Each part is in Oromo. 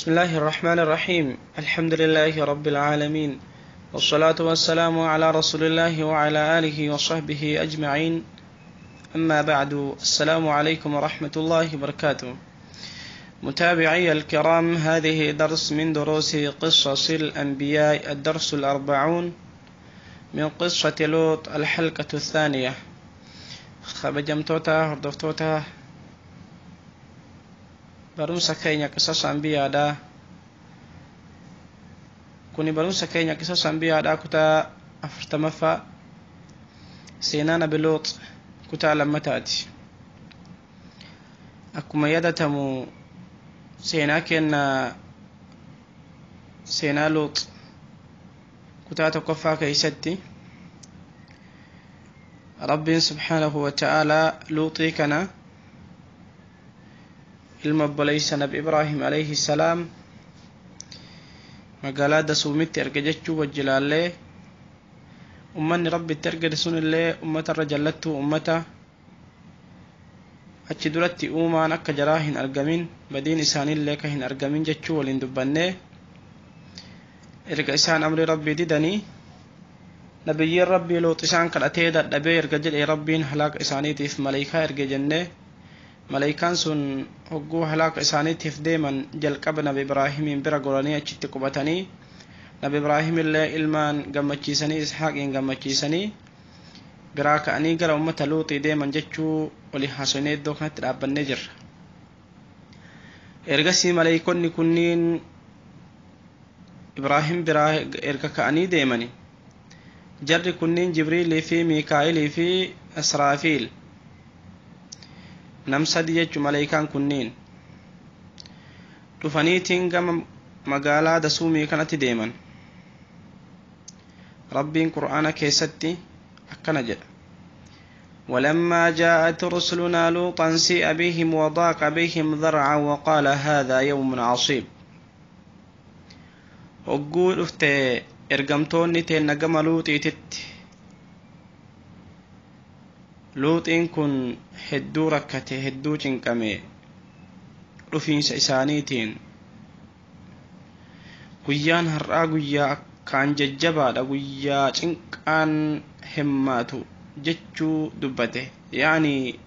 بسم الله الرحمن الرحيم. الحمد لله رب العالمين، والصلاة والسلام على رسول الله وعلى آله وصحبه أجمعين. أما بعد، السلام عليكم ورحمة الله وبركاته. متابعي الكرام، هذه درس من دروس قصص الأنبياء، الدرس 40 من قصة لوط، الحلقة الثانية. Kabajamtoota hordoftoota barumsa keenya qisasa ambiyaadha, kuni barumsa keenya qisasa ambiyaadha kutaa 40ffaa, seenaa nabi Luux kutaa lammataati. Akkuma yaadatamu, seenaa kenna seenaa Luux kutaa 1ffaa keeysatti Rabbiin subhaanahu wa ta'aalaa Luuxii kana, ilma obboleeysa nabi Ibraahim alayhi salaam, magaalaa Dasuumitti erge jechuu wajji laallee, ummanni Rabbitti ergate sunillee ummata irra jallattuu, ummata achi duratti uumaan akka jaraa hin argamin, badiin isaaniillee ka hin argamin jechuu waliin dubbannee. Erga isaan amri Rabbii didanii, nabiyyiin Rabbii Luux isaan kadhatee dadhabee erga jedhe, Rabbiin halaaka isaaniitiif maleeykaa erge jennee. Maleeykaan sun hogguu halaaka isaaniitiif deeman, jalqaba nabi Ibraahimiin bira goranii achitti qubatanii, nabi Ibraahim illee ilmaan gammachiisanii, Ishaaqiin gammachiisanii, biraa ka'anii gara ummata Luuxii deeman jechuu walii haasofnee iddoo kanatti dhaabbannee jirra. Ergasii maleeykonni kunniin Ibraahim biraa erga ka'anii deemani, jarri kunniin Jibriilii fi Miikaa'ilii fi Israafiil, nam sadi jechu, maleeykaan kunniin dhufaniitiin gama magaalaa Dasuumii kanatti deeman. Rabbiin Qur'aana keessatti akkana jedha: ولما جاءت رسلنا لوطا سيء بهم وضاق بهم ذرعا وقال هذا يوم عصيب. Hogguu dhufte ergamtoonni teenna gama Luuxiititti, Luuxiin kun hedduu rakkate, hedduu cinqame dhufiinsa isaaniitiin. Guyyaan har'aa guyyaa akkaan jajjabaadha, guyyaa cinqaan himmaatu jechuu dubbate, yaani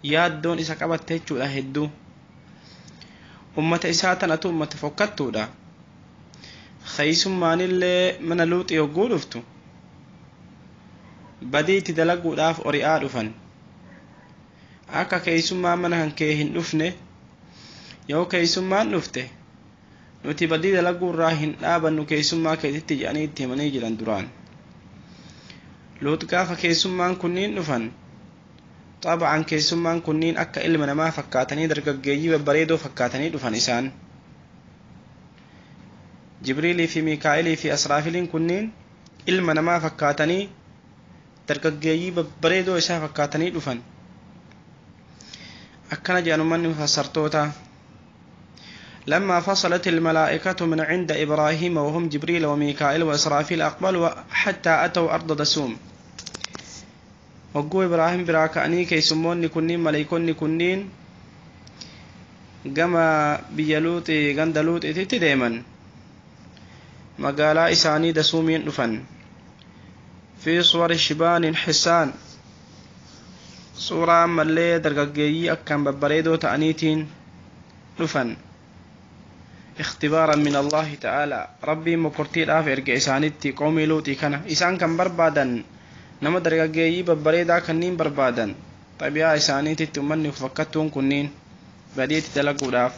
yaaddoon isa qabatte jechuudha hedduu. Ummata isaa tanatu ummata fokkattuudha. Keeysummaanillee mana Luuxii hogguu dhuftu badii itti dalaguudhaaf ori'aa dhufan. Akka keeysummaan mana kan kee hin dhufne, yoo keeysummaan dhufte nuti badii dalaguurraa hin dhaabannu keeysummaa keetitti jedhanii itti himanii jiran duraan. Luux gaafa keessummaan kunniin dhufan, xaba'an keessummaan kunniin akka ilma namaa fakkaatanii, dargaggeeyyii babbareedoo fakkaatanii dhufan. Isaan Jibriilii fi Miikaa'ilii fi Asraafiliin kunniin ilma namaa fakkaatanii, dargaggeeyyii babbareedoo isaa fakkaatanii dhufan. Akkana jedhan ummanni mufassartoota: لما فصلت الملائكة من عند إبراهيم وهم جبريل وميكائيل وإسرافيل أقبلوا حتى أتوا أرض دسوم. Hogguu Ibraahim biraa ka'anii keessummoonni kunniin, maleeykonni kunniin, gama biyya Luuxii, ganda Luuxiititti deeman, magaalaa isaanii Dasuumiin dhufan. في صور شبان حسان، suuraa ammallee dargaggeeyyii akkaan babbareedoo ta'aniitiin dhufan. اختبارا من الله تعالى، Rabbiin mokortiidhaaf erge isaanitti qoomii Luuxii kana. Isaan kan barbaadan nama dargaggeeyyii babbareedaa kanniin barbaadan. Xabiyaa isaaniititti ummanni fakkattuun kunniin badiitti dalaguudhaaf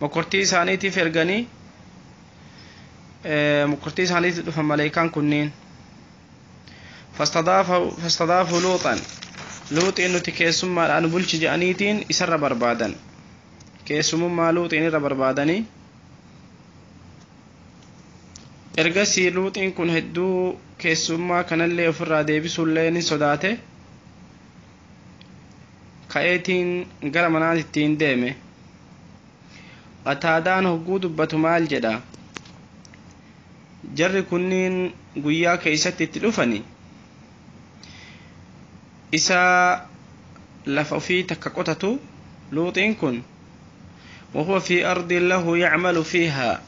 mokortii isaaniitiif erganii, mokortii isaaniitti dhufan maleekaan kunniin. فاستضافوا لوطا، luuxiin nuti keessummaadhaan bulchi jedhaniitiin isarra barbaadan, keessumummaa Luuxiin irra barbaadanii. Ergasii Luuxiin kun hedduu keessummaa kanallee ofirraa deebisuullee ni sodaate. Ka'eetiin gara manaatittiin deeme. Qataadaan hogguu dubbatu maal jedha? Jarri kunniin guyyaa keeysatti itti dhufani, isaa lafa ofii takka qotatu. Luuxiin kun وهو في أرض له يعمل فيها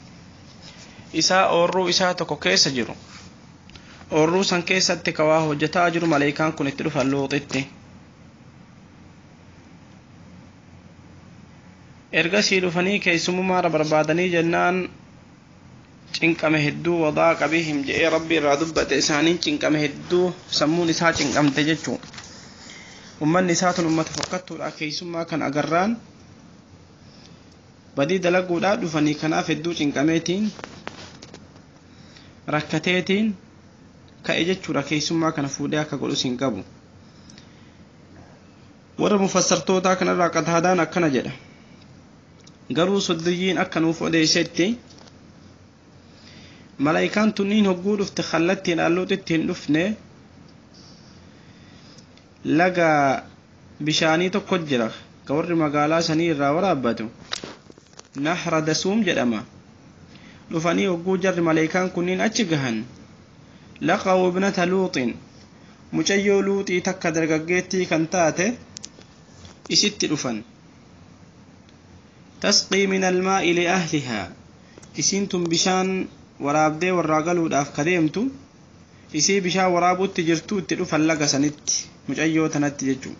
isaa oorruu isaa tokko keessa jiru oorruu san keessatti ka waa hojjetaa jiru maleekaan kun itti dhufan Luuxitti. Ergasii dhufanii keessummaa barbaadanii jennaan cinqame hedduu wadaaqa bihim je'ee Rabbi irraa dubbate isaaniin cinqame hedduu sammuun isaa cinqamte jechuu. Ummanni isaa tun ummata fokkattuudha keessummaa kan agarraan badii dalaguudhaa dhufanii kanaaf hedduu cinqameetiin rakkateetiin ka'e jechuudha keessummaa kana fuudhee akka godhus hin qabu. Warra mufassartootaa kanarraa Qataadaan akkana jedha. Garuu Suddiyyiin akka nuuf odeessetti malaayikaan tunniin hogguu dhufte kallattiin Luuxitti hin dhufne laga bishaanii tokko jira ka warri magaalaa sanii irraa waraabbatu Nahra Dasuum jedhama. Dhufanii hogguu jarri malaayikaan kunniin achi gahan laqaw ibnata Luuxin mucayyoo Luuxii takka dargaggeettii kan taate isitti dhufan. Tasqii min almaa'i liahlihaa isiin tun bishaan waraabdee warraa galuudhaaf ka deemtu isii bishaan waraabutti jirtu itti dhufan laga sanitti mucayyoo tanatti jechuu.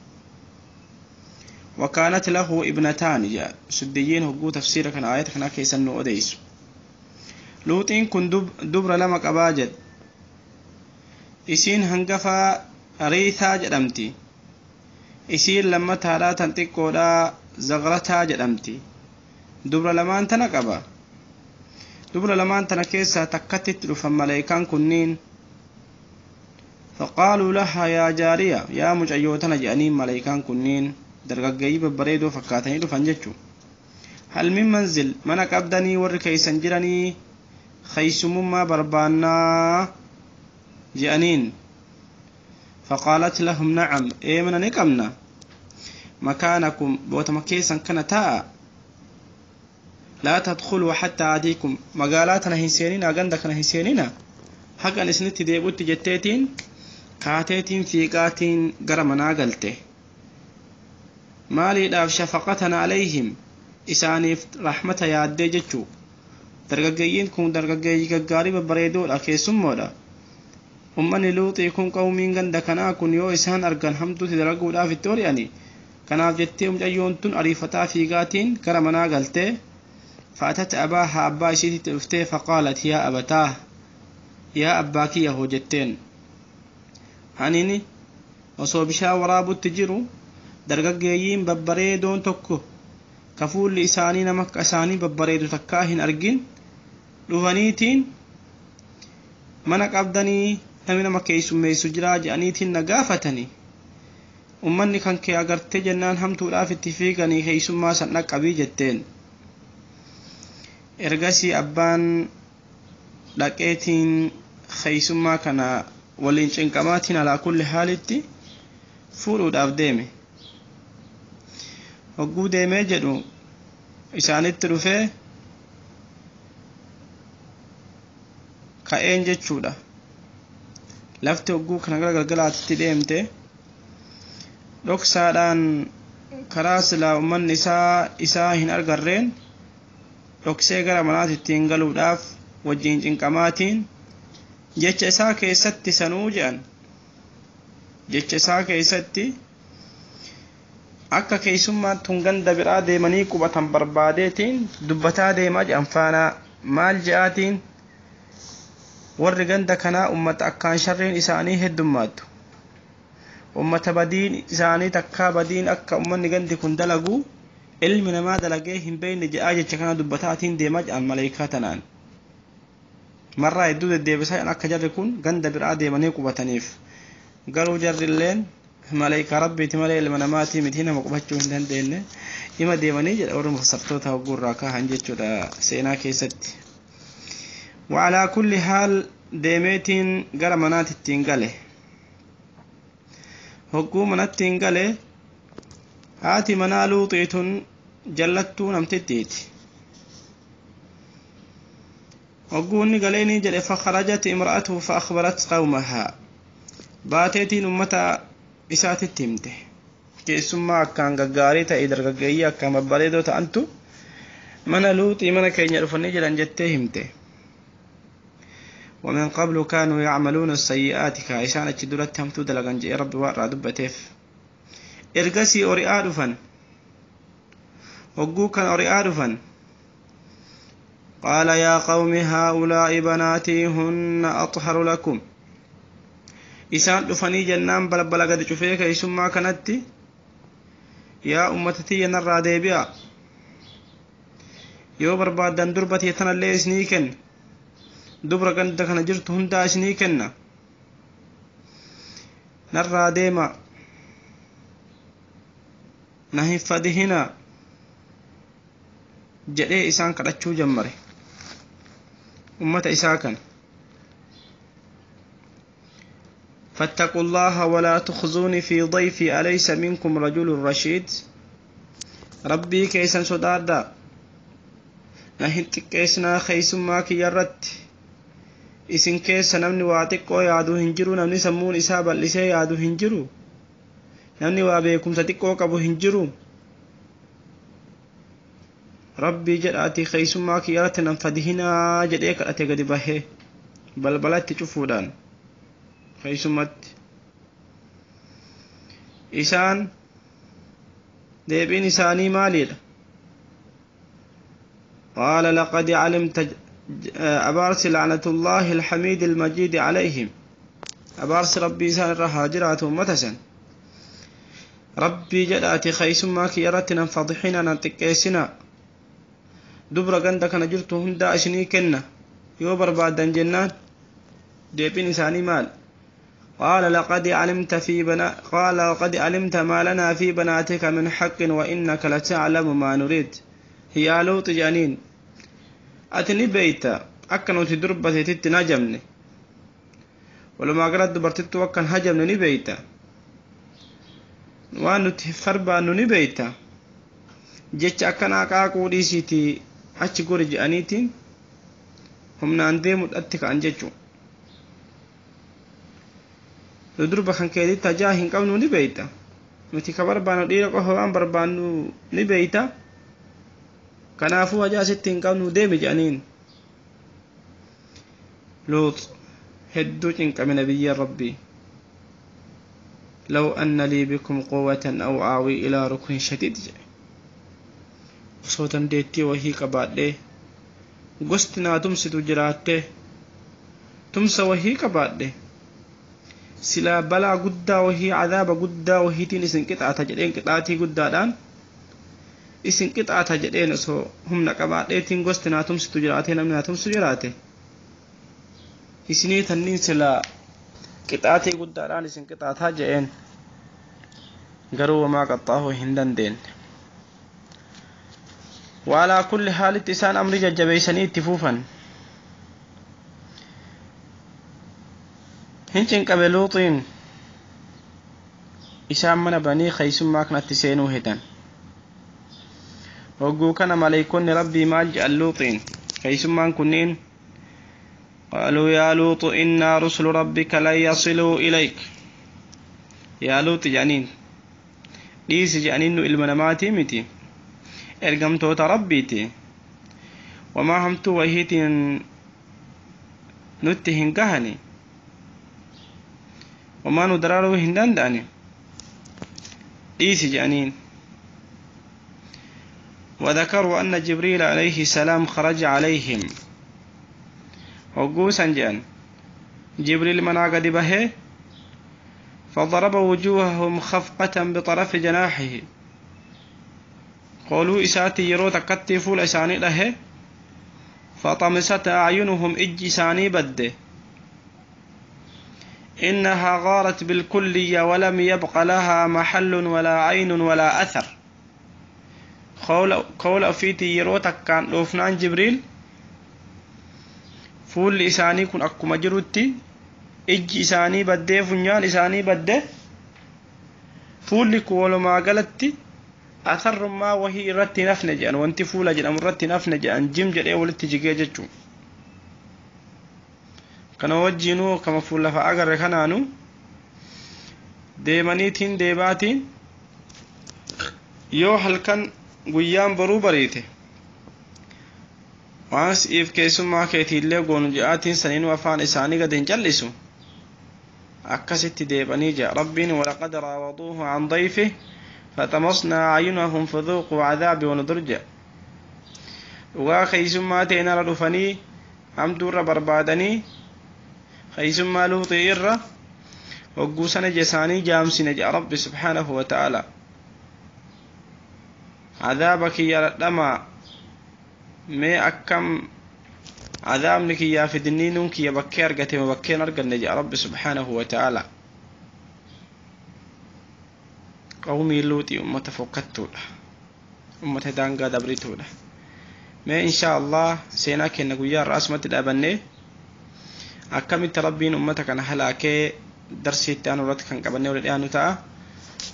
وكانت له ابنتان جاء سديين هجو تفسير كان آيات كان كيسن نو أديس لوطين كن دبر لما قباجد isiin hangafa Riitaa jedhamti. Isiin lammataadhaa tan xiqqoodhaa Zagrataa jedhamti. Dubra lamaan tana qaba. Dubra lamaan tana keessaa takkatti itti dhufan malaayikaan kunniin. Faqaaluu lahaa yaa jaariya yaa mucayyoo tana jedhanii malaayikaan kunniin dargaggeeyyii babbareedoo fakkaatanii dhufan jechuu. Hal min manzil mana qabdanii warri keeysan jiranii keeysumummaa barbaannaa jedhaniin. فقالت لهم نعم إيه من نقمنا مكانكم بوتمكيسا كان تاء لا تدخلوا حتى أتيكم مقالاتنا هنسينين أغندكنا هنسينين حقا إسنتي ديبوت جتيتين كاتيتين فيقاتين قرمنا قلته مالي داف شفقتنا عليهم إسانيف رحمة يا ديجتشو درقاقيين كون درقاقيين قارب بريدو الأكي سمودا Ummanni Luuxii kun qawmiin ganda kanaa kun yoo isaan argan hamtuutti dalaguudhaaf itti ori'ani. Kanaaf jettee mucayyoon tun ariifataa fiigaatiin gara manaa galtee fa'atat abaahaa abbaa ishiitti dhuftee faqaalat yaa abataa yaa abbaa kiyya hoo jetteen. Anini osoo bishaan waraabutti jiru dargaggeeyyiin babbareedoon tokko ka fuulli isaanii nama akka isaanii babbareedu takkaa hin argin dhufaniitiin mana qabdanii namni nama keessummeessu jiraa jedhaniitiin na gaafatanii ummanni kan kee agartee jennaan hamtuudhaaf itti fiiganii keessummaa san dhaqqabii jetteen. Ergasii abbaan dhaqeetiin keessummaa kana waliin cinqamaatiin alaa kulli haalitti fuudhuudhaaf deeme. Hogguu deemee jedhu isaanitti dhufee ka'een jechuudha. Lafti hogguu kana gara galgalaatti deemte dhoksaadhaan karaa silaa ummanni isaa hin argarreen dhoksee gara manaatti ittiin galuudhaaf wajjin cinqamaatiin jecha isaa keessatti sanuu jedhan. Jecha isaa keessatti akka keessummaan tun ganda biraa deemanii qubatan barbaadeetiin dubbataa deemaa jedhan faanaa maal je'aatiin warri ganda kanaa ummata akkaan sharriin isaanii heddummaattu ummata badiin isaanii takkaa badiin akka ummanni gandi kun dalagu ilmi namaa dalagee hin beekne je'aa jecha kana dubbataatiin deemaa jedhan maleekaa tanaan marraa hedduu deddeebisaa akka jarri kun ganda biraa deemanii qubataniif garuu jarrilleen maleekaa rabbiiti malee ilma namaatii miti nama qubachuu hin dandeenye ima deemanii jedha warri mufassartoota hogguurraa kaahan jechuudha seenaa keessatti. وعلى كل حال deemeetiin gara manaatti ittiin gale. Hogguu manatti hin gale haati manaa Luuxiitun jallattuu namtittiiti. Hogguu inni galee ni jedhe fakharajat imra'atuhu fa akhbarat qawmahaa baateetiin ummata isaatitti himte. Keessummaa akkaan gaggaarii ta'e dargaggeeyyii akkaan babbareedoo ta'antu Mana Luuxii mana keenya dhufanii jiran jettee himte. ومن قبل كانوا يعملون السيئات كايسان achi duratti hamtuu dalagan jedhee Rabbi waa irraa dubbateef. Ergasii ori'aa dhufan. Hogguu kan ori'aa dhufan. قال يا قوم هؤلاء بناتي هن أطهر لكم. Isaan dhufanii jennaan balbala gadi cufee keessummaa kanatti yaa ummata tiyya narraa deebi'a, yoo barbaaddan durba tiyya tanallee isinii kenna, dubra ganda kana jirtu hundaa isinii kenna, narraa deema, na hin fadihina jedhee isaan kadhachuu jammare ummata isaa kana. فاتقوا الله ولا تخزوني في ضيفي أليس منكم رجل رشيد. ربي كيسن صدادا نهنت كيسنا خيسما كيرت إسن كيس نمني واتقو يادو هنجرو، نمني سمون إسابا لسي يادو هنجرو، نمني وابيكم ستقو كبو هنجرو. ربي جداتي خيسما كيرت ننفدهنا جديك أتقدي به بلبلت تشوفودان keessumatti. Isaan deebiin isaanii maaliidha? قال لقد علمت أبارس لعنة الله الحميد المجيد عليهم. أبارس ربي إسان الرهاجرات أمتسا ربي جداتي خيسما كيرتنا فضحنا ننتكيسنا دبر غندك نجرت هندا أشني كنا يوبر بعد جنان. deebiin isaanii maal? قال لقد علمت في بنا قال لقد علمت ما لنا في بناتك من حق وإنك لتعلم ما نريد. هي لوط جانين أتني بيتا أكنو تدربة تتناجمني ولما قرأت دبرتت وكان هجمني بيتا وأن تفربا نني بيتا جيتش أكنا أكاكو ديسيتي أتش قوري جانيتين هم ناندي متأتك عن جيتشو durba kan keetitti hajaa hin qabnu ni beeyta, nuti ka barbaannu dhiira qofa waan barbaannu ni beeyta, kanaafuu hajaa sitti hin qabnu deemi jedhaniin. Luux hedduu cinqame nabiyya Rabbii. لو أن لي بكم قوة أو آوي إلى ركن شديد jedhe. Osoo dandeettii wahii qabaadhee gosti naa tumsitu jiraattee tumsa wahii qabaadhe silaa balaa guddaa wahii cadaaba guddaa wahiitiin isin qixaata jedheen, qixaatii guddaadhaan isin qixaata jedheen osoo humna qabaadheetiin gosti naa tumsitu jiraate namni naa tumsu jiraate isinii tanniin silaa qixaatii guddaadhaan isin qixaataa jedheen. Garuu wamaa qaxxaahuu hin dandeenye. Waalaa kulli haalitti isaan amri jajjabeeysanii itti fuufan. Hin cinqabe Luuxiin isaan mana banii keeysummaa kanatti seenuu hedan. Hogguu kana maleeykonni Rabbii maal jedhan Luuxiin keeysummaan kunniin? قالوا يا لوط إنا رسل ربك لن يصلوا إليك. يا لوط جانين dhiisi jedhaniin nu ilma namaatii miti ergamtoota Rabbiiti, wamaa hamtuu wahiitiin nutti hin gahani, wamaa nu daraaruu hin danda'ani, dhiisi jedhaniin. وذكروا أن جبريل عليه السلام خرج عليهم. وقوسا جان جبريل منا قد به فضرب وجوههم خفقة بطرف جناحه. قولوا إساتي يرو تكتي فول إساني له فطمست أعينهم إج إساني بده. إنها غارت بالكلية ولم يبق لها محل ولا عين ولا أثر. قول أفيتي يرو تكان لوفنان جبريل fuulli isaanii kun akkuma jirutti ijji isaanii baddee funyaan isaanii badde fuulli kun walumaa galatti asarrummaa wahii irratti hin hafne jedhan, wanti fuula jedhamu irratti hin hafne jedhan, jim jedhee walitti jigee jechuun. Kana wajjiinuu kama fuula fa'a agarre kanaanu deemaniitiin deebaatiin yoo halkan guyyaan boruu bariite Waan si'iif keessummaa keetiillee goonu je'aatiin saniinuu afaan isaanii gad hin cal'isu. Akkasitti deebanii jea Rabbiin: walaqad raawaduuhu an dayfih faxamasnaa acyunahum fadhuuquu cadaabi wanudur jea. Dhugaa keeysummaa teenarra dhufanii hamtuurra barbaadanii keeysummaa Luuxii irra hogguu sana ija isaanii jaamsine jea Rabbi subxaanahu wa ta'aalaa. Cadaaba kiyya dhadhamaa, mee akkam cadaabni kiyyaa fidinniinuun kiyya bakkee argate ma bakkeen arganne jea Rabbi subxaanahu wa ta'aalaa. Qawmii Luuxii ummata fokkattuudha, ummata daangaa dabrituudha. Mee inshaa Allah seenaa kenna guyyaa irraa asumatti dhaabannee, akkamitti Rabbiin ummata kana halaakee darsii itti aanu irratti kan qabannee wal dhiyaannu ta'a.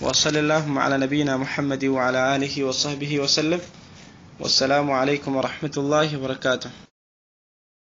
وصلى اللهم على نبينا محمد وعلى آله وصحبه وسلم، والسلام عليكم ورحمة الله وبركاته.